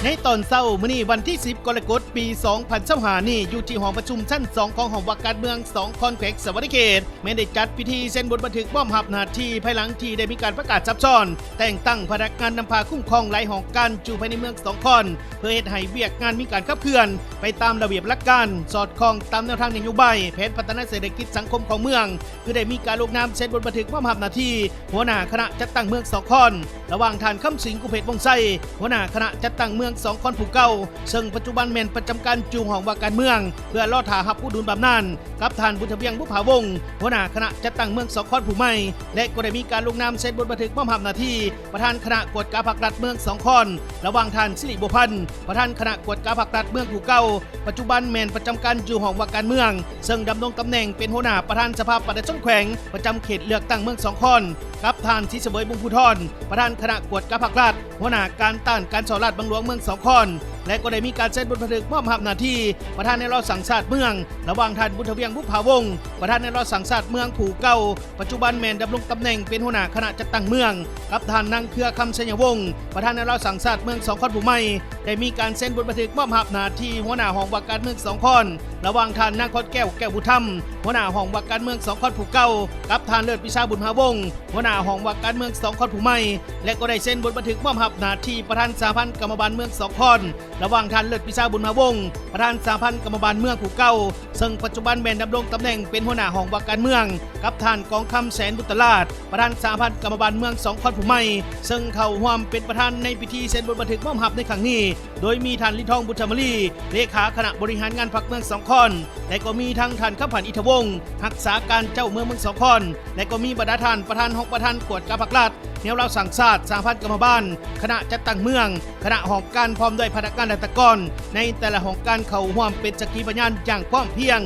ໃນຕອນເຊົ້າມື້ນີ້ ວັນທີສິບ ກໍລະກົດ ປີສອງພັນຊາວຫ້ານີ້ ຢູ່ທີ່ຫ້ອງປະຊຸມຊັ້ນສອງຂອງຫ້ອງວ່າການເມືອງສອງຄອນ ແຂວງສະຫວັນນະເຂດ ແມ່ນໄດ້ຈັດພິທີເຊັນບົດບັນທຶກມອບຮັບໜ້າທີ່ ພາຍຫຼັງທີ່ໄດ້ມີການປະກາດສັບຊ້ອນ ແຕ່ງຕັ້ງພະນັກງານນຳພາຄຸ້ມຄອງຫຼາຍຫ້ອງການຢູ່ພາຍໃນເມືອງສອງຄອນ ເພື່ອເຮັດໃຫ້ວຽກງານມີການຂັບເຄື່ອນໄປຕາມລະບຽບຫຼັກການ, ສອດຄ່ອງຕາມແນວທາງນະໂຍບາຍ, ແຜນພັດທະນາເສດຖະກິດສັງຄົມຂອງເມືອງ, ຄືໄດ້ມີການລົງນາມເຊັນບົດບັນທຶກມອບຮັບໜ້າທີ່ຫົວໜ້າຄະນະຈັດຕັ້ງເມືອງສອງຄອນ ລະຫວ່າງທ່ານ ຄຳສິງ ກຸເພັດວົງໄຊ ຫົວໜ້າຄະນະຈັດຕັ້ງເມືອງສອງຄອນຜູ້ເກົ່າ, ເຊິ່ງປັດຈຸບັນແມ່ນປະຈຳການຢູ່ຫ້ອງວ່າການເມືອງ ເພື່ອລໍຖ້າຮັບຜູ້ດຸນບຳນານ ກັບທ່ານ ບຸນທະວຽງ ບຸບຜາວົງ ຫົວໜ້າຄະນະຈັດຕັ້ງເມືອງສອງຄອນຜູ້ໃໝ່ ແລະ ກໍໄດ້ມີການລົງນາມເຊັນບົດບັນທຶກມອບຮັບໜ້າທີ່ປະທານຄະນະກວດກາພັກລັດເມືອງສອງຄອນ ລະຫວ່າງທ່ານ ສິລິບົວພັນ ປະທານຄະນະກວດກາພັກລັດເມືອງຜູ້ເກົ່າ ປັດຈຸບັນແມ່ນປະຈຳການຢູ່ຫ້ອງວ່າການເມືອງ ເຊິ່ງດຳລົງຕຳແໜ່ງເປັນຫົວໜ້າປະທານສະພາປະຊາຊົນແຂວງ ປະຈຳເຂດເລືອກຕັ້ງເມືອງສອງຄອນ ກັບທ່ານ ສີສະເຫວີຍ ວົງພູທອນ ປະທານຄະນະກວດກາພັກລັດ ຫົວໜ້າການຕ້ານການສໍ້ລາດບັງຫຼວງເມືອງສອງຄອນ ແລະ ກໍໄດ້ມີການເຊັນບົດບັນທຶກມອບຮັບໜ້າທີ່ປະທານແນວລາວສ້າງຊາດເມືອງ ລະຫວ່າງທ່ານ ບຸນທະວຽງ ບຸບຜາວົງ ປະທານແນວລາວສ້າງຊາດເມືອງຜູ້ເກົ່າ ປັດຈຸບັນແມ່ນດຳລົງຕຳແໜ່ງເປັນຫົວໜ້າຄະນະຈັດຕັ້ງເມືອງ ກັບທ່ານ ນາງ ເຄືອຄຳ ໄຊຍະວົງ ປະທານແນວລາວສ້າງຊາດເມືອງສອງຄອນຜູ້ໃໝ່ ໄດ້ມີການເຊັນບົດບັນທຶກມອບຮັບໜ້າທີ່ຫົວໜ້າຫ້ອງວ່າການເມືອງສອງຄອນ ລະຫວ່າງທ່ານ ນາງ ພອນແກ້ວ ແກ້ວບຸນທຳ ຫົວໜ້າຫ້ອງວ່າການເມືອງສອງຄອນຜູ້ເກົ່າ ກັບທ່ານ ເລີດວິຊາ ບຸນມະຫາວົງ ຫົວໜ້າຫ້ອງວ່າການເມືອງສອງຄອນຜູ້ໃໝ່ ແລະ ກໍໄດ້ເຊັນບົດບັນທຶກມອບຮັບໜ້າທີ່ປະທານສະຫະພັນກຳມະບານເມືອງສອງຄອນ ລະຫວ່າງທ່ານ ເລີດວິຊາ ບຸນມະຫາວົງ ປະທານສະຫະພັນກຳມະບານເມືອງຜູ້ເກົ່າ ເຊິ່ງປັດຈຸບັນແມ່ນດຳລົງຕຳແໜ່ງເປັນຫົວໜ້າຫ້ອງວ່າການເມືອງ ກັບທ່ານ ກອງຄຳ ແສນບຸດຕະລາດ ປະທານສະຫະພັນກຳມະບານເມືອງສອງຄອນຜູ້ໃໝ່ ເຊິ່ງເຂົ້າຮ່ວມເປັນປະທານໃນພິທີເຊັນບົດບັນທຶກມອບຮັບໃນຄັ້ງນີ້ ໂດຍມີທ່ານ ລິນທອງ ບຸນທຳມະລີ ເລຂາຄະນະບໍລິຫານງານພັກເມືອງສອງຄອນ ແລະ ກໍມີທັງທ່ານ ຄຳພັນ ອິດຖະວົງ ຮັກສາການເຈົ້າເມືອງເມືອງສອງຄອນ ແລະ ກໍມີບັນດາທ່ານປະທານ ຮອງປະທານກວດກາພັກລັດ ແນວລາວສ້າງຊາດ, ສະຫະພັນກຳມະບານ, ຄະນະຈັດຕັ້ງເມືອງ, ຄະນະຫ້ອງການ ພ້ອມດ້ວຍພະນັກງານລັດຖະກອນໃນແຕ່ລະຫ້ອງການເຂົ້າຮ່ວມເປັນສັກຂີພະຍານຢ່າງພ້ອມພຽງ.